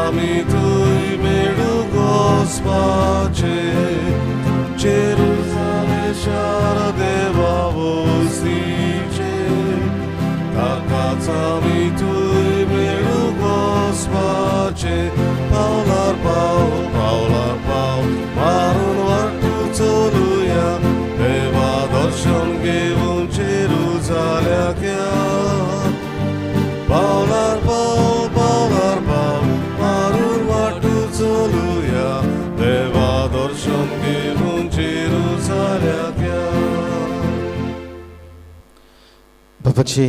आमी थंय मेळूंक वचपाचें जेरुजालेम शार देवा वस्तीचें ताकाच आमी थंय मेळूंक वचपाचें पावलार पावल पावलार पावल मारून वाटू चलुया देवा दर्शन घेवन जेरुजाल्याक या पावलार पावल पावलार पावल मारून वाटू चलुया देवा दर्शन घेवन जेरुजाल्याक या. बापाचे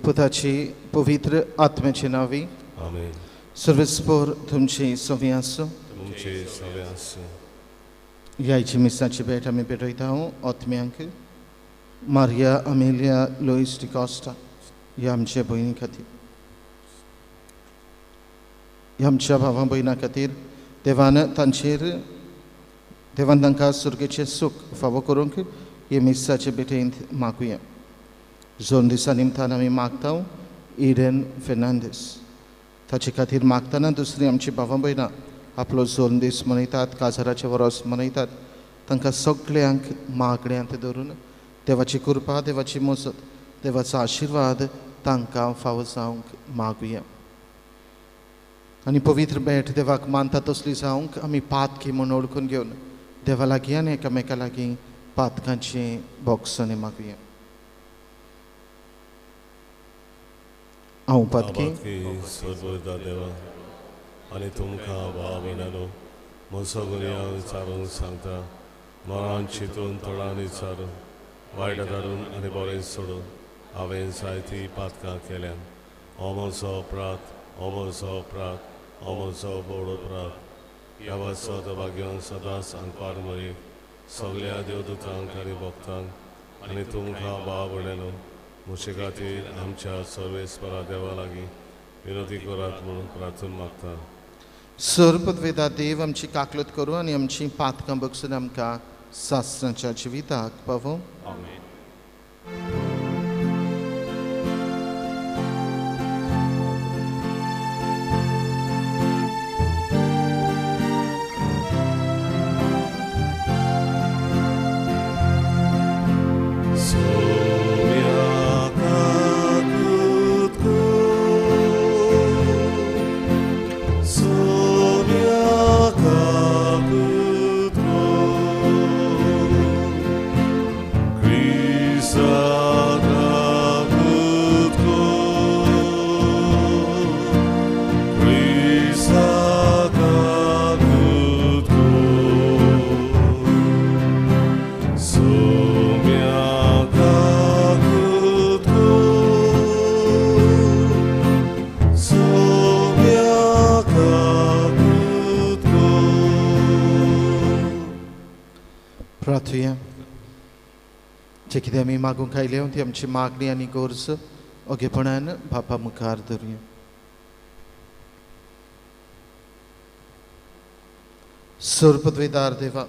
पुताचे पवित्र आत्म्याचे नांवी. आमेन. सर्वेस्पोर तुमची सवी आसूं. तुमचे सवे आसूं. ह्याची मिसाची भेट आमी भेटयता आत्म्यांक मारिया अमेलिया लुईस डिकॉस्टा ह्या आमच्या भयणी खातीर, ह्या आमच्या भावा भयणा खातीर देवान तांचेर देवान तांकां सुर्गेचें सूख फावो करूंक हे मिसाचे भेटेंत मागुया. 2 दिसां निमतान आमी मागता इडन फेर्नांदीस ताचे खातीर मागतना दुसरी आमची भावां भयणां आपलो 2 दीस मनयतात, काजाराचें वरोस मनयतात, तांकां सगळ्यांक मागण्यांत धरून देवाची कृपा, देवाची मजत, देवाचो आशिर्वाद तांकां फावो जावंक मागुया. आनी पवित्र भेट देवाक मानता तसली जावंक आमी पातकी म्हूण वळखून घेवन देवा लागीं आनी एकामेका लागीं पातकांचें बोगसणें मागुया. हांव पातकी सर्वदा देवा आनी तुमकां भाव भयणांनो म्हजो गुन्यांव विचारून सांगता, मनान चिंतून तोंडान विचारून वायट धाडून आनी बरें सोडून हांवें जायतीं पातकां केल्यान. हो म्हजो अपराध, हो म्हजो अपराध, हो म्हजो व्हड अपराध. ह्या वर्सा भाग्यान सदांच अंकवार मरेक सगल्या देवदूतांक आनी भक्तांक आनी तुमकां भाव भयणांनो म्हजे खातीर आमच्या सर्वेस्परा देवा लागीं विनोदी करात म्हणून प्रार्थना मागता. सर्वपदवेदा देव आमची काकलत करूं आनी आमची पातकां बगसून आमकां सासणाच्या जिविताक पावोवं. आमेन. जे कितें आमी मागूंक आयले ती आमची मागणी आनी गरज ओगेपणान बापा मुखार धरुया. सर्वपदवेदार देवा,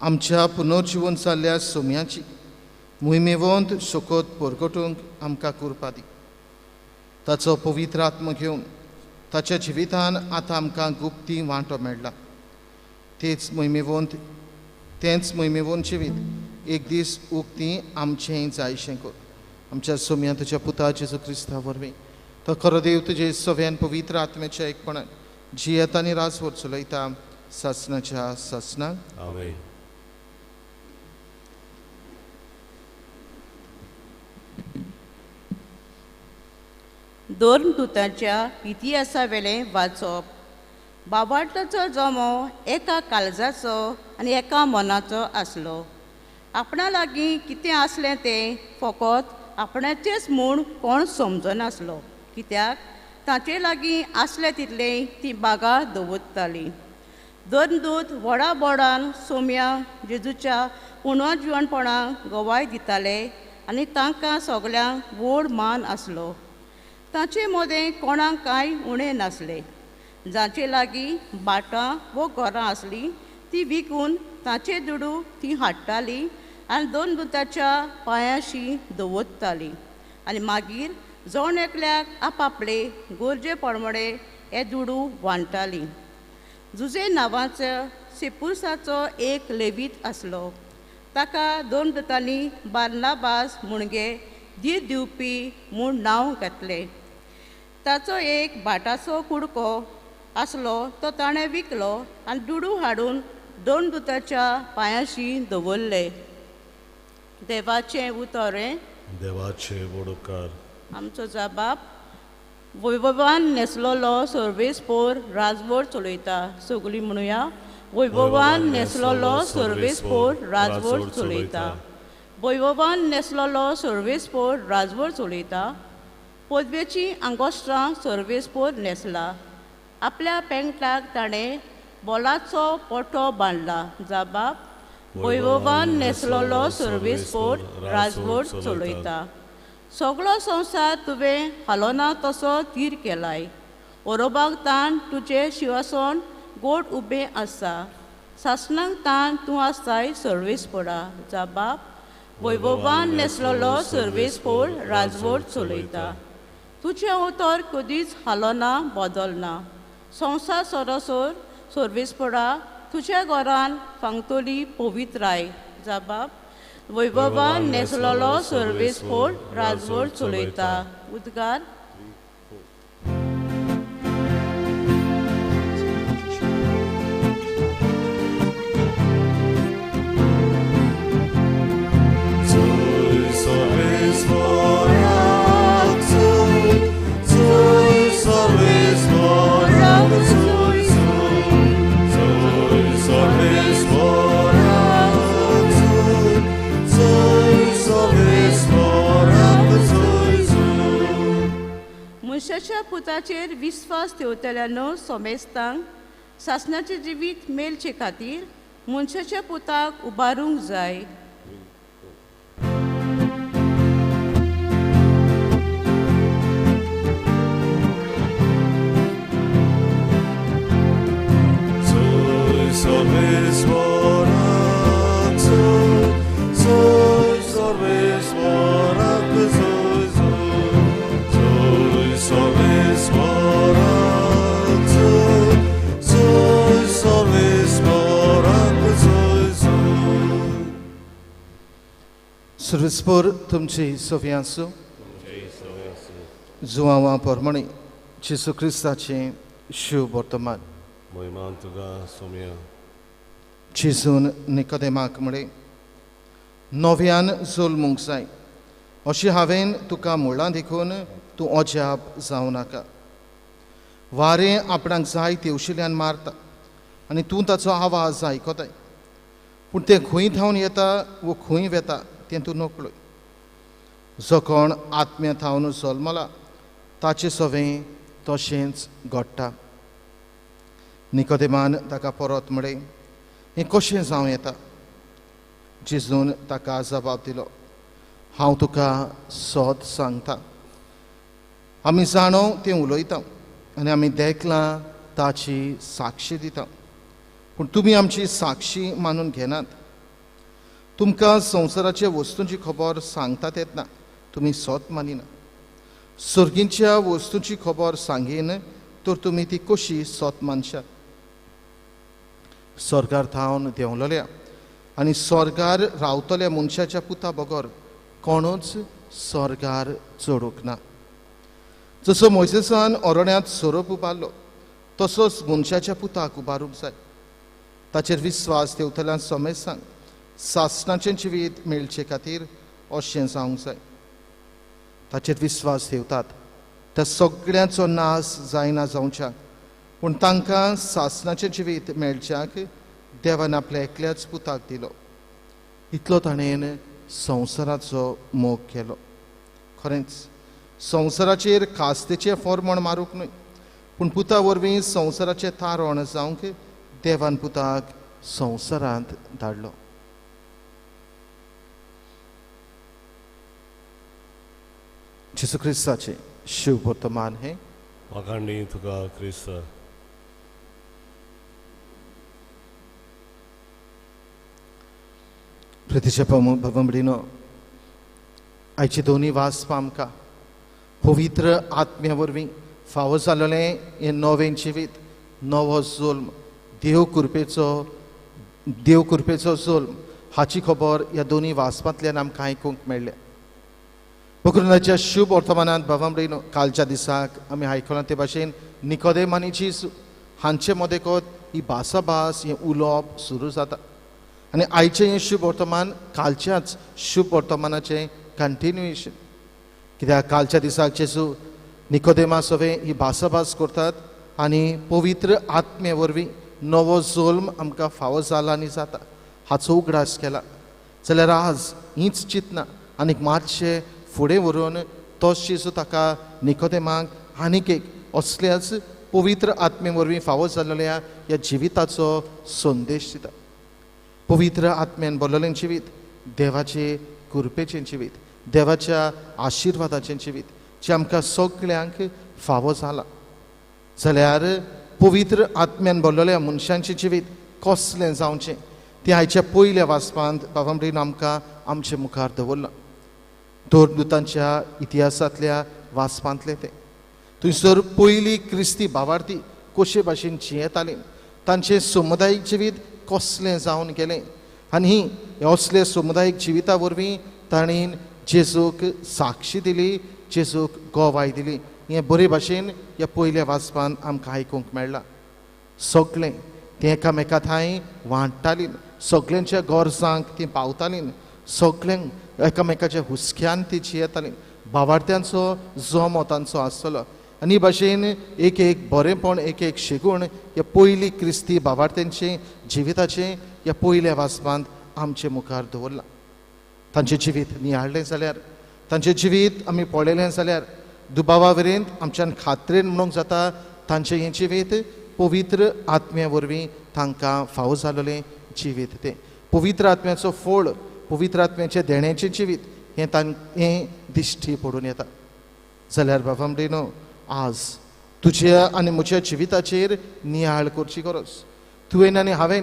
आमच्या पुनर्जिवन जाल्ल्या सोम्याची मोहिमेवंत शोकोत परगटूंक आमकां कृपा दी. ताचो पवित्र आत्मो घेवन ताच्या जिवितान आतां आमकां गुप्ती वांटो मेळ्ळा. तेच मोहिमेवंत जिवीत एक दीस उक्ती आमचें जायशें कर. आमच्या सोम्या तुज्या पुता जेजू क्रिस्ता वरवीं तो खरो देव तुजे सव्यान पवित्र आत्म्याच्या एकपणान जियेता आनी राजवट चलयता सासणाच्या सासणाक. आमेन. धर्मदूतांच्या इतिहासावेलें वाचप. बाबाटचो जमो एका काळजाचो आनी एका मनाचो आसलो. आपणा लागीं कितें आसलें तें फकत आपणाचेंच म्हूण कोण समजनासलो, कित्याक तांचे लागीं आसलें तितलें ती बागा दवरताली. धर्मदूत व्हडा बोडान सोम्या जेजूच्या पुनर्जिवणपणाक गवाय दिताले आनी तांकां सगल्यांक व्हड मान आसलो. तांचे मदें कोणाक कांय उणें नासलें. जांचे लागीं भाटां वो घरां आसलीं ती विकून तांचे दुडू ती हाडटाली आनी धर्मदूताच्या पांयांशी दवरताली आनी मागीर जण एकल्याक आपापले गरजे प्रमाणे हे दुडू वांट्टाली. जुजे नांवाचो सिपुर्साचो एक लेवीत आसलो. ताका दोन दुतांनी बार्नाबास म्हणगे धीर दिवपी म्हूण नांव घातलें. ताचो एक भाटाचो कुडको आसलो, तो ताणें विकलो आनी दुडू हाडून दोन दुताच्या पांयाशी दवरले. देवाचें उतर हें. देवाचे वडोकार. आमचो जबाब वैभवान न्हेसलेलो सर्वेस्पोर राजवट चलयता. सगळीं म्हणुया, वैभवान न्हेसलेलो सर्वेस्पोर राजवट चलयता. वैभवान न्हेसलेलो सर्वेस्पोर राजवट चलयता. पदवेचीं आंगोस्त्रां सर्वेस्पोर न्हेसला. आपल्या पेंगटाक ताणें बोलाचो पटो बांदला. जबाब वैभवान न्हेसलेलो सर्वेस्पोर राजवट चलयता. सगळो संवसार तुवें हालोना तसो तीर केलाय. ओरोबाक ताण तुजें शिवासन गोड उबें आसा. सासणाक ताण तूं आसताय सर्वेस्पोरा. जबाब वैभवान न्हेसलेलो सर्वेस्पोर राजवट चलयता. तुजें उतर कदीच हालोना बदलना. संवसार सरोसर सर्वेस्पोरा तुज्या घरान फांगतली पवित्राय. जबाब वैभवान न्हेसलेलो सर्वेस्पोर राजवट चलयता. उद्गार. मनशाच्या पुताचेर विस्वास ठेवतल्यानो सोमेस्तांक सासणाचें जिवीत मेळचे खातीर मनशाच्या पुताक उबारूंक जाय. सर्वेस्पोर तुमची सोफी आसूं. जुवांवा परमणी जेजू क्रिस्ताचें शुभ वर्तमान. महिमा तुका सोम्या. जेजून निकोदेमाक म्हळें, नव्यान जल्मूंक जाय अशें हांवें तुका म्हणलां देखून तूं अजाप जावं नाका. वारें आपणाक जाय तेवशिल्यान मारता आनी तूं ताचो आवाज आयकताय, पूण तें खंय थावन येता वो खंय वेता तें तूं नकळय. जो कोण आत्म्या थावन जल्मला ताचें सवें तशेंच घडटा. निकोदेमान ताका परत म्हळें, हें कशें जावं येता? जेजून ताका जबाब दिलो, हांव तुका सत सांगता, आमी जाणो तें उलयता आनी आमी देखलां ताची साक्षी दिता, पूण तुमी आमची साक्षी मानून घेनात. तुमकां संवसाराच्या वस्तूंची खबर सांगता तेन्ना तुमी सत मानिना. सर्गींच्या वस्तूंची खबर सांगीन तर तुमी ती कशी सत मानशात? स्वर्गार थावन देंवलेल्या आनी स्वर्गार रावतल्या मनशाच्या पुता बगर कोणूच स्वर्गार चडूंक ना. जसो मोयजेसान अरण्यांत सोरोप उबारलो तसोच मनशाच्या पुताक उबारूंक जाय. ताचेर विस्वास ठेवतल्या समेस्तांक सासणाचें जिवीत मेळचे खातीर अशें जावंक जाय. ताचेर विस्वास ठेवतात त्या सगळ्यांचो नाश जायना जावच्याक, पूण तांकां सासणाचें जिवीत मेळच्याक देवान आपल्या एकल्याच पुताक दिलो. इतलो ताणें संवसाराचो मोग केलो. खरेंच संवसाराचेर कास्तेचें फॉर्मण मारूंक न्हय, पूण पुता वरवीं संवसाराचें तारण जावंक देवान पुताक संवसारांत धाडलो. जेजू क्रिस्ताचें शिव वर्तमान हें. वाखाणणी तुका क्रिस्त. प्रितीच्या भवमडीनो, आयचे दोनूय वाचपां आमकां पवित्र आत्म्या वरवीं फावो जालोलें हें नवें जिवीत, नवो जुल्म, देव कृपेचो जुल्म हाची खबर ह्या दोनूय वाचपांतल्यान आमकां आयकूंक मेळ्ळें. बकरुनाच्या शुभ वर्तमानांत भावां भयणींनो, कालच्या दिसाक आमी आयकलां ते भाशेन निकोदेम आनी जेजू हांचे मदें ही भासाभास, हें उलोवप सुरू जाता आनी आयचें हें शुभ वर्तमान कालच्याच शुभ वर्तमानाचें कंटिन्युएशन. कित्याक कालच्या दिसाक जेजू निकोदेमा सवें ही भासाभास करतात आनी पवित्र आत्मे वरवीं नवो जुल्म आमकां फावो जाला आनी जाता हाचो उगडास केला. जाल्यार आज हीच चिंतना आनीक मातशें फुडें व्हरून तोच जेजू ताका निकोदेमाक आनीक एक असल्याच पवित्र आत्मे वरवीं फावो जाल्ल्या ह्या जिविताचो संदेश दिता. पवित्र आत्म्यान भरलेलें जिवीत देवाचे कृपेचें जिवीत, देवाच्या आशिर्वादाचें जिवीत जें आमकां सगळ्यांक फावो जालां. जाल्यार पवित्र आत्म्यान भरलेल्या मनशांचें जिवीत कसलें जावचें तें आयच्या पयल्या वाचपांत बाबा भयणीन आमकां आमचे मुखार दवरलां. दोरदूतांच्या इतिहासांतल्या वाचपांतलें तें. थंयसर पयली क्रिस्ती भावार्थी कशे भाशेन जियेतालीं, तांचें समुदायीक जिवीत कसलें जावन गेलें आनी असले समुदायीक जिविता वरवीं तांणी जेजूक साक्षी दिली, जेजूक गवाय दिली. हें बरे भाशेन ह्या पयल्या वाचपान आमकां आयकूंक मेळ्ळां. सगळें तें एकामेका थंय वांट्टालीं, सगळ्यांच्या गरजांक तीं पावतालीं, सगळ्यांक एकामेकाच्या हुस्क्यान ती जियेतालीं. भावार्थ्यांचो जमो तांचो आसतलो आनी भाशेन एक एक बरेंपण, एक एक शिगूण ह्या पयली क्रिस्ती भावार्थ्यांचें जिविताचें ह्या पयल्या वाचपांत आमचे मुखार दवरलां. तांचें जिवीत नियाळ्ळें जाल्यार, तांचें जिवीत आमी पळयलें जाल्यार दुबावा वरेन आमच्यान खात्रेन म्हणूंक जाता तांचें हें जिवीत पवित्र आत्म्या वरवीं तांकां फावो जालोलें जिवीत तें. पवित्र आत्म्याचो फोळ, पवित्र आत्म्याचें देण्याचें जिवीत हें हें दिश्टी पडून येता. जाल्यार बाबा भयणीनो, आज तुज्या आनी म्हज्या जिविताचेर नियाळ करची गरज. तुवें आनी हांवें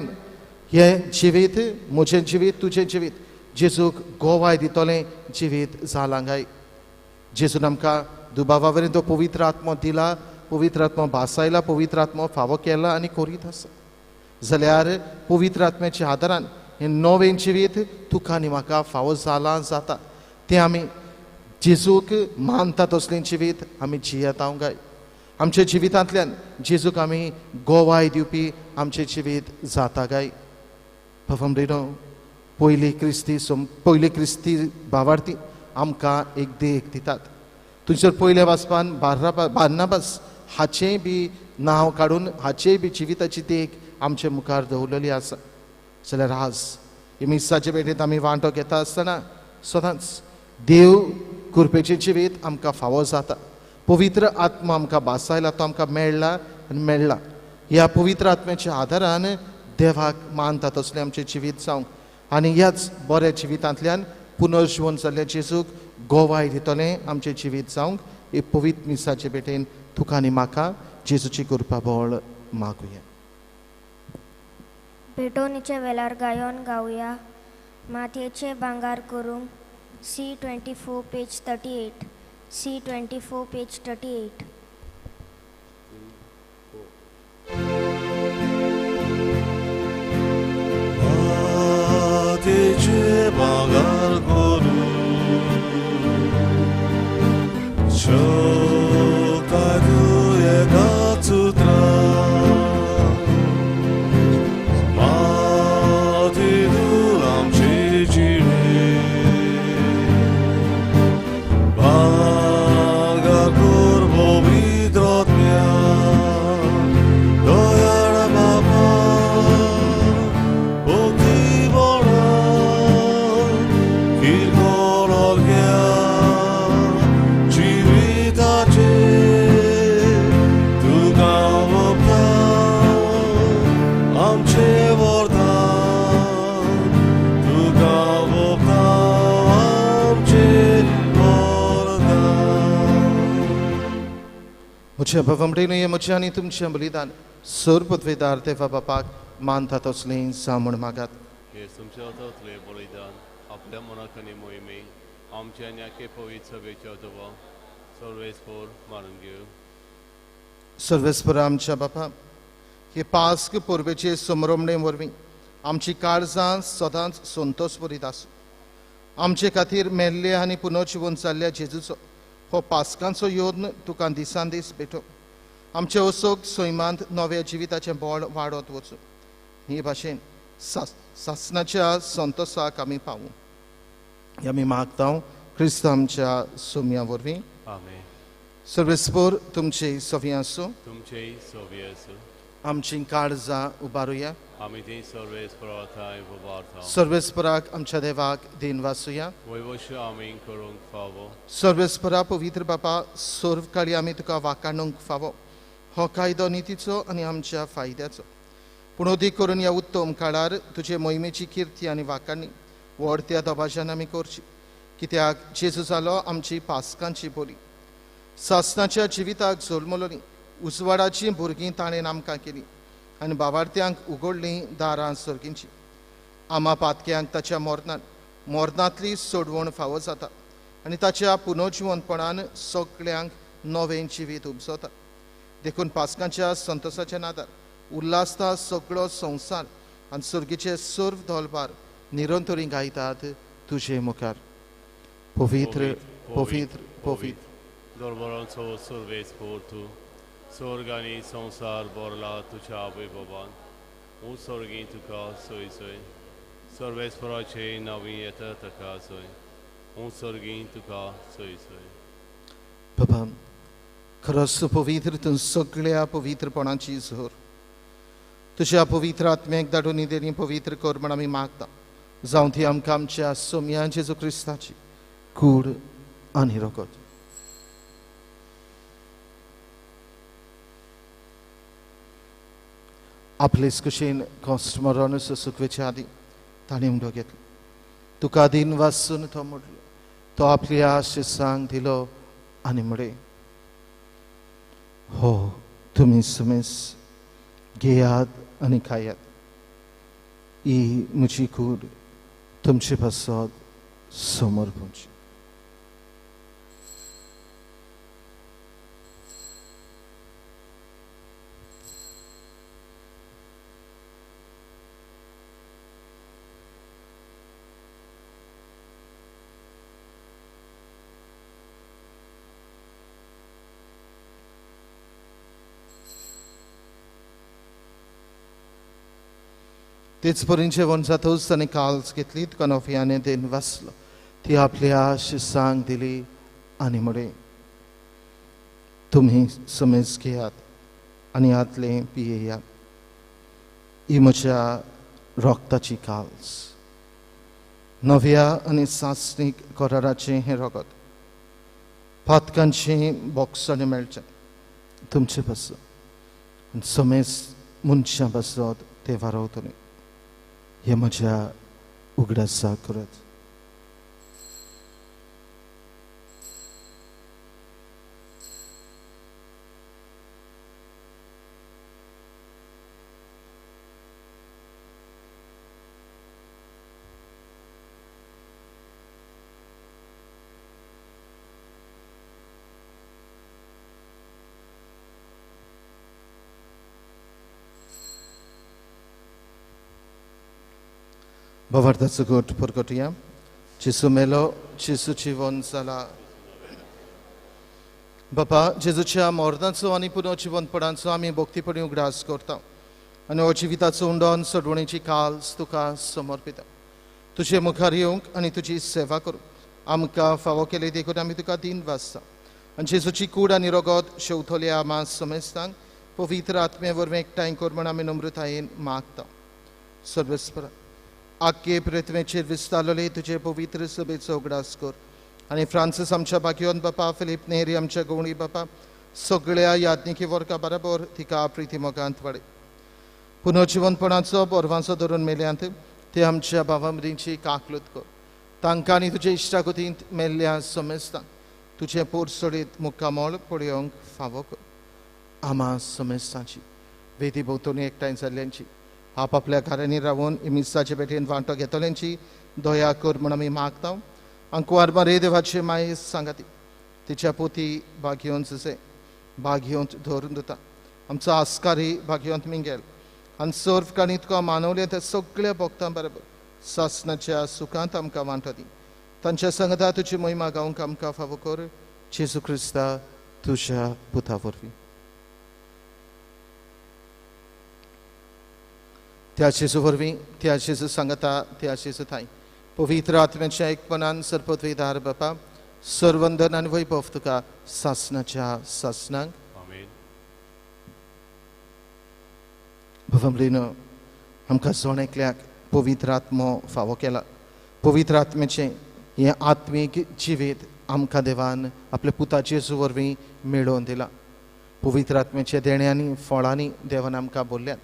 हें जिवीत, म्हजें जिवीत, तुजें जिवीत जेजूक गवाय दितलें जिवीत जालां काय? जेजून आमकां दुबावा वरवीं तो पवित्र आत्मो दिला, पवित्र आत्मो भासायला, पवित्र आत्मो फावो केला आनी करीत आसा. जाल्यार पवित्र आत्म्याच्या आदारान हें नवें जिवीत तुका आनी म्हाका फावो जालां जाता तें आमी जेजूक मानता तसलें जिवीत आमी जियेता काय? आमच्या जिवितांतल्यान जेजूक आमी गवाय दिवपी आमचें जिवीत जाता काय? बाबा भयणीनो, पयली क्रिस्ती भावार्थी आमकां एक देख दितात. थंयसर पयल्या वाचपान बार्नाबास हाचेंय बी नांव काडून हाचेय बी जिविताची देख आमचे मुखार दवरलेली आसा. जाल्यार आज मिसाचे भेटेंत आमी वांटो घेता आसतना सदांच देव कृपेचें जिवीत आमकां फावो जाता. पवित्र आत्मा आमकां भासायला, तो आमकां मेळ्ळा आनी मेळ्ळा. ह्या पवित्र आत्म्याच्या आदारान देवाक मानता तसलें आमचें जिवीत जावंक आनी ह्याच बऱ्या जिवितांतल्यान पुनर्जिवन जाल्ल्या जेजूक गवाय दितलें आमचें जिवीत जावंक. हे पवित्र मिसाचे भेटेन तुका आनी म्हाका जेजूची कृपा बळ मागुया. भेटवणीच्या वेळार गायन गावया मातयेचे भांगार करूंक. C24 page 38, C24 page 38. मातयेचे भांगार करूं शोकाय तुवें गाचुत्रां माती धूळ आमचे जिणे भांगार कर पवित्र आत्म्या दयाळ बाबा भक्ती बळा किरकोळ घ्या जिविताचे तुका ओंपता आमचे वरदान तुका ओंपता आमचे वरदान. म्हज्या बाबा भयणीनो, हें म्हजें आनी तुमचें बलिदान सर्वपदवेदार देवा बापाक मानता तसलें जावं म्हूण मागात. हे तुमच्या हातांतलें बलिदान आपल्या मनाक आनी मोहिमे आमच्या आनी आखे पवित्र सभेच्या अथवा सर्वेस्पोर मारून घेवं. सर्वेस्परा आमच्या बापा, हे पास्क परबेचे समरमणे वरवीं आमची काळजां सदांच संतोष बरीत आसूं. आमचे खातीर मेल्ले आनी पुनर्जिवन जाल्ल्या जेजूचो हो पास्कांचो यत्न तुका दिसान दीस भेटो. आमचे असोक सैमांत नव्या जिविताचें बळ वाडत वचूं. हे भाशेन सासनाच्या संतोषाक आमी पावूं. हे आमी मागता क्रिस्त आमच्या सोम्या वरवीं. आमेन. सर्वेस्पर तुमचे सवी आसूं. तुमचेय सवी आसूं. आमची काळजां उबारुया. आमी ती सर्वेस्परा उबारता. सर्वेस्पराक आमच्या देवाक दिन वासुया. वैवश आमी करूंक फावो. सर्वेस्परा पवित्र बापा, सर्व काळी आमी तुका वाकाणूंक फावो. हो कायदो नितीचो आनी आमच्या फायद्याचो, पूण अदीक करून ह्या उत्तम काळार तुजे मोहिमेची किर्ती आनी वाकाणी व्हड त्या दबाज्यान आमी करची. कित्याक जेजू जालो आमची पास्कांची बोली. सासनाच्या जिविताक जल्मलोली उजवाडाची भुरगीं ताणें आमकां केली आनी बावार्थ्यांक उगडलीं दारां सर्गींची. आमा पातक्यांक ताच्या मरणान मरणांतली सोडवण फावो जाता आनी ताच्या पुनर्जिवनपणान सगळ्यांक नवें जिवीत उपजता. देखून पास्कांच्या संतोषाच्या नादार उल्हासता सगळो संवसार आनी सर्गीचे सर्व दलबार निरंतरी गायतात तुजे मुखार. पवित्र पवित्र पवित्र दरबारांचो सर्वेस्पर तूं, स्वर्ग आनी संवसार भरला तुज्या आवय बाबान. ऊं स्वर्गी तुका सोय सोय, सर्वेस्पराचे नवी येता ताका सोय. ऊं स्वर्गी तुका सोय सोय. बाबा, खरोच पवित्र तूं सगळ्या पवित्रपणाची झोर. तुज्या पवित्र आत्म्याक धाडून देणी पवित्र कर म्हण आमी मागता. जावं ती आमकां आमच्या सोम्या जेजू क्रिस्ताची कूड आनी रगत. आपलेच कशेन कश्ट मरण सुकवेच्या आदीं ताणें उंडो घेतलो. तुका दिन वासून तो म्हणलो. तो आपल्या शिसांक दिलो आनी म्हळें, हो तुमी सुमेस घेयात आनी खायात. ही म्हजी कूड तुमचे पासत समर्पणची. तेच परीन जेवण जातच ताणें काल्स घेतली, तुका नोफियाने then वाचलो, ती आपल्या शिसांक दिली आनी म्हळें, तुमी समेज घेयात आनी हातलें पियेयात. ही म्हज्या रोगताची काल्स, नव्या आनी सासणीक कराराचें हें रगत. पातकांचें बोगसणें मेळचें तुमचे पासत, समेज मनशां पासत तें वारवतलें. हे म्हज्या उगडासा करत. भावार्थाचो गोट परगटया. जेजू मेलो, जेजू जिवन जाला. बापा, जेजूच्या मरणाचो आनी पुनर्जिवनपणाचो आमी भक्तीपणी उगडास करता आनी हो जिविताचो उंडोन सोडवणेची काल्स तुका समर्पिता. तुजे मुखार येवंक आनी तुजी सेवा करूंक आमकां फावो केली देखून आमी तुका दिन वाचता. आनी जेजूची कूड आनी रगत शेवतल्या आमा समेस्तांक पवित्र आत्मे वरवीं एकठांय कर म्हण आमी नम्रतायेन मागता. सर्वेस्परा, आख्खे पृथ्वेचेर विस्तारलेले तुजे पवित्र सभेचो उगडास कर आनी फ्रांसीस आमच्या भाग्योन बापा, फिलीप नेरी आमच्या गवणी बापा, सगळ्या याज्ञिकी वर्गा बरोबर तिका प्रिती मोगांत वाडय. पुनर्जिवनपणाचो बोरवांचो धरून मेल्यांत ते आमच्या भावा मदींची काकलूत कर. तांकां आनी तुजे इश्टागतींत मेल्ल्या समेस्तांक तुजें पोरसोडीत मुक्कामोळ पळोवंक फावो कर. आमा समेस्तांची वेदी भोंवतणी एकठांय जाल्ल्यांची, आपापल्या घरांनी रावन मिसाचे पेटेन वांटो घेतल्यांची दया कर म्हण आमी मागता. आंकवार मारे देवाचे माये सांगाती तिच्या पोती भागयोवन जशें भागयोवन धरून दिता. आमचो आस्कारी भाग्यवंत मिंगेल आनी सर्व काणी तुका मानवलें त्या सगळ्या भक्तां बरोबर सासनाच्या सुखांत आमकां वांटो दी. तांच्या संगता तुजी महिमा गावंक आमकां फावो कर, जेजू क्रिस्ता तुज्या पुता वरवीं. त्या जेजू वरवीं, त्या जेजू सांगता, त्या जेजू थांय पवित्र आत्म्याच्या एकपणान सर्पद्वेदार बापा सर्वंदन आनी वैभव तुका सासनाच्या सासनाक. आमेन. भवमलीनो आमकां जण एकल्याक पवित्र आत्मो फावो केला. पवित्र आत्म्याचें हें आत्मीक जिवीत आमकां देवान आपल्या पुता जेजू वरवीं मेळोवन दिलां. पवित्र आत्म्याच्या देण्यांनी फळांनी देवान आमकां बोल्ल्यात.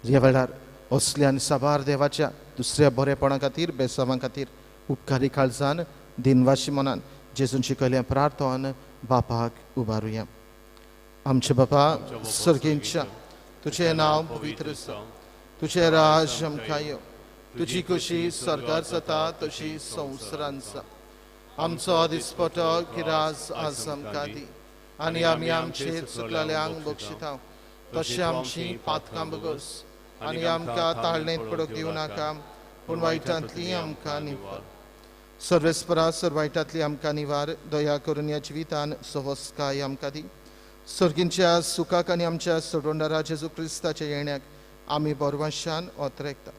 ह्या वेळार असल्या आनी साबार देवाच्या दुसऱ्या बरेपणा खातीर, बेसांवा खातीर उपकारी काळजान दिनवाशी मनान जेजून शिकयलें प्रार्थन बापाक उबारुया. आमचे बापा सर्गींच्या, तुजें नांव पवित्र जावं, तुजें राज आमकां येवं, तुजी खुशी स्वर्गार जाता तशी संवसारांत जावं. आमचो दिसपटो गिराज आज आमकां दी आनी आमी आमचेर चुकलेल्यांक बक्षिता तशें आमची पातकां बगस आनी आमकां ताळणेंत पडूंक दिवं नाका, पूण वायटांतली आमकां निवार. सर्वेस्परा सर वायटांतली आमकां निवार. दया करून ह्या जिवितान सवस्काय आमकां दी. सर्गींच्या सुखाक आनी आमच्या सोडवणदारा जेजू क्रिस्ताच्या येण्याक आमी बरवाशान ओतरेकता.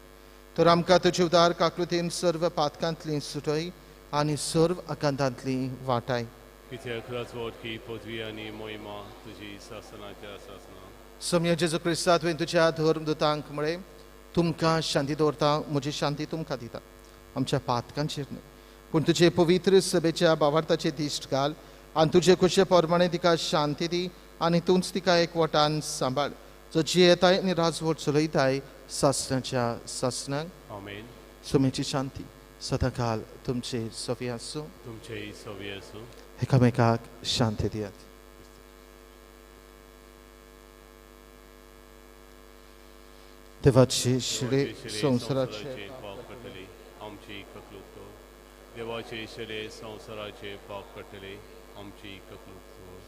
तर आमकां तुजे उदार काकृतीन सर्व पातकांतली सुटय आनी सर्व आकांतांतली वाटाय. कित्याक राजवट पदवी आनी महिमा तुजी सासनाच्या सासना. सम्य जेजू क्रिस्ता तुवें तुज्या धर्मदूतांक म्हळें, तुमकां शांती दवरता, म्हजी शांती तुमकां दिता. आमच्या पातकांचेर न्हय, पूण तुजे पवित्र सभेच्या बावार्थाचे दिश्ट घाल आनी तुजे खुशे प्रमाणे तिका शांती दी आनी तूंच तिका एकवटान सांबाळ, जो जियेताय आनी राजवट चलयताय सासनाच्या सासनाक. आमेन. सुमेची शांती सदांकाल तुमचे सवी आसूं, तुमचेय सवी आसूं. एकामेकाक शांती दियात. देवाचे शिळे संवसाराचे पाप काडटले आमची ककलूक कर. देवाचे शिळे संवसाराचे पाप काडटले आमची ककलूक कर.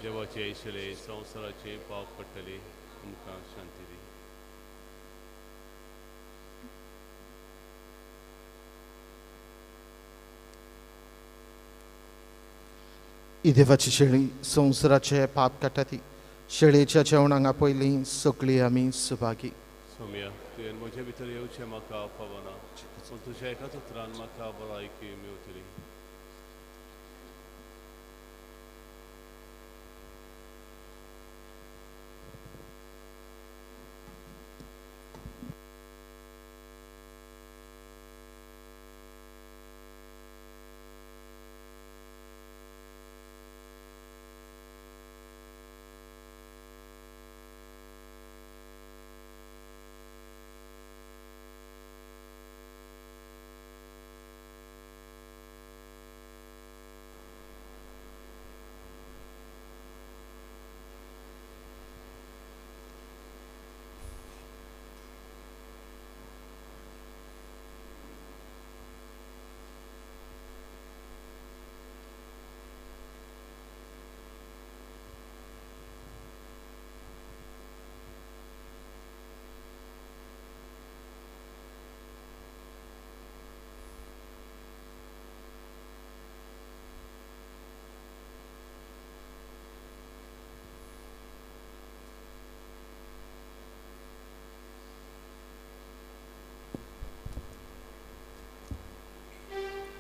देवाचे शिळे संवसाराचे पाप काडटले आमकां शांती दी. ही देवाची शेळी संवसाराचे पाप काडटा ती शेळयेच्या जेवणाक आपयलीं सगळीं आमी सुभागी. सोम्या, तुवें म्हजे भितर येवचें म्हाका फावना, पूण तुज्या एकाच उतरान म्हाका भलायकी मेवतली.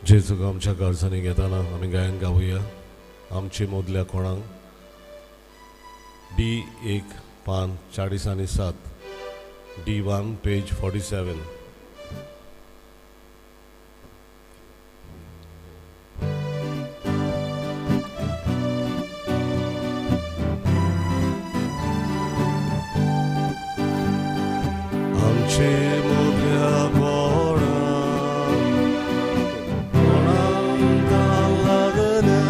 जेजूक आमच्या गरजांनी घेताना आमी गायन गावया. आमचे मदल्या कोणाक डी 1 पान 40 आनी 7, D1 page 47. आमचे मदल्या कोणाक लागल्या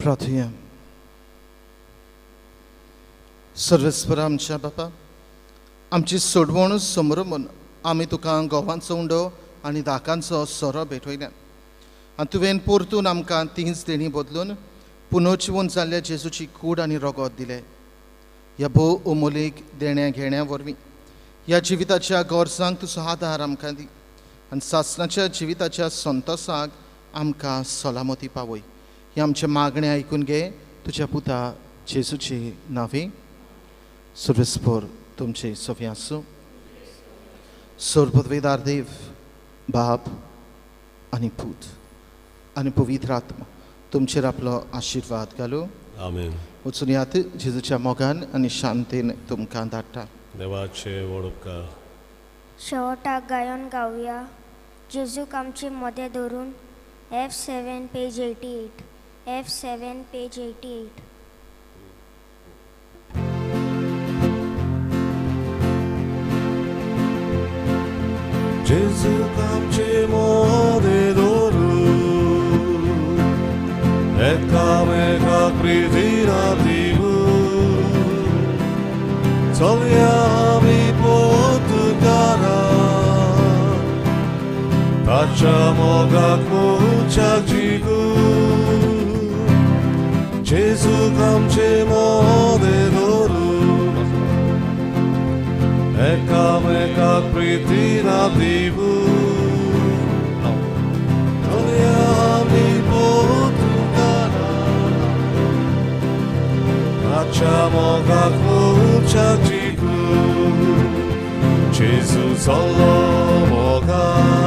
प्रार्थुया. सर्वेस्पर आमच्या बापा, आमची सोडवण समरमून आमी तुका गोवांचो उंडो आनी दाकांचो सोरो भेटयल्यान आनी तुवें परतून आमकां तींच देणी बदलून पुनर्जिवन जाल्ल्या जेजूची कूड आनी रगत दिले. ह्या भोव अमोलीक देण्या घेण्या वरवीं ह्या जिविताच्या गरजांक तुजो आदार आमकां दी आनी सासणाच्या जिविताच्या संतोसाक आमकां सलामती पावय. हें आमचें मागणें आयकून घे तुज्या पुता जेजूचे नांवे. सर्वेस्पर तुमचे सवे आसूं. सर्वपदवेदार देव बाप आनी पूत आनी पवित्र आत्मा तुमचेर आपलो आशिर्वाद घालूं. आमेन. वचून यात जेजूच्या मोगान आनी शांतीन तुमकां धाडटा. देवाचे व्हड उपकार. शेवटाक गायन गावया जेजूक आमचे मदें धरून. F7 page 88, F7 page 88. जेजूक आमचे मदें धरून एकामेकाक प्रितीन दिवून चलया आमी पोतुकारा ताच्या मोगाक मुच्याक जिगून जेजूक आमचे मदें धरून एकामेकाक प्रितीन दिवून चलया आमी पोतुकारा ताच्या मोगाक मुच्याक जिगून जेजू चल्लो मोगान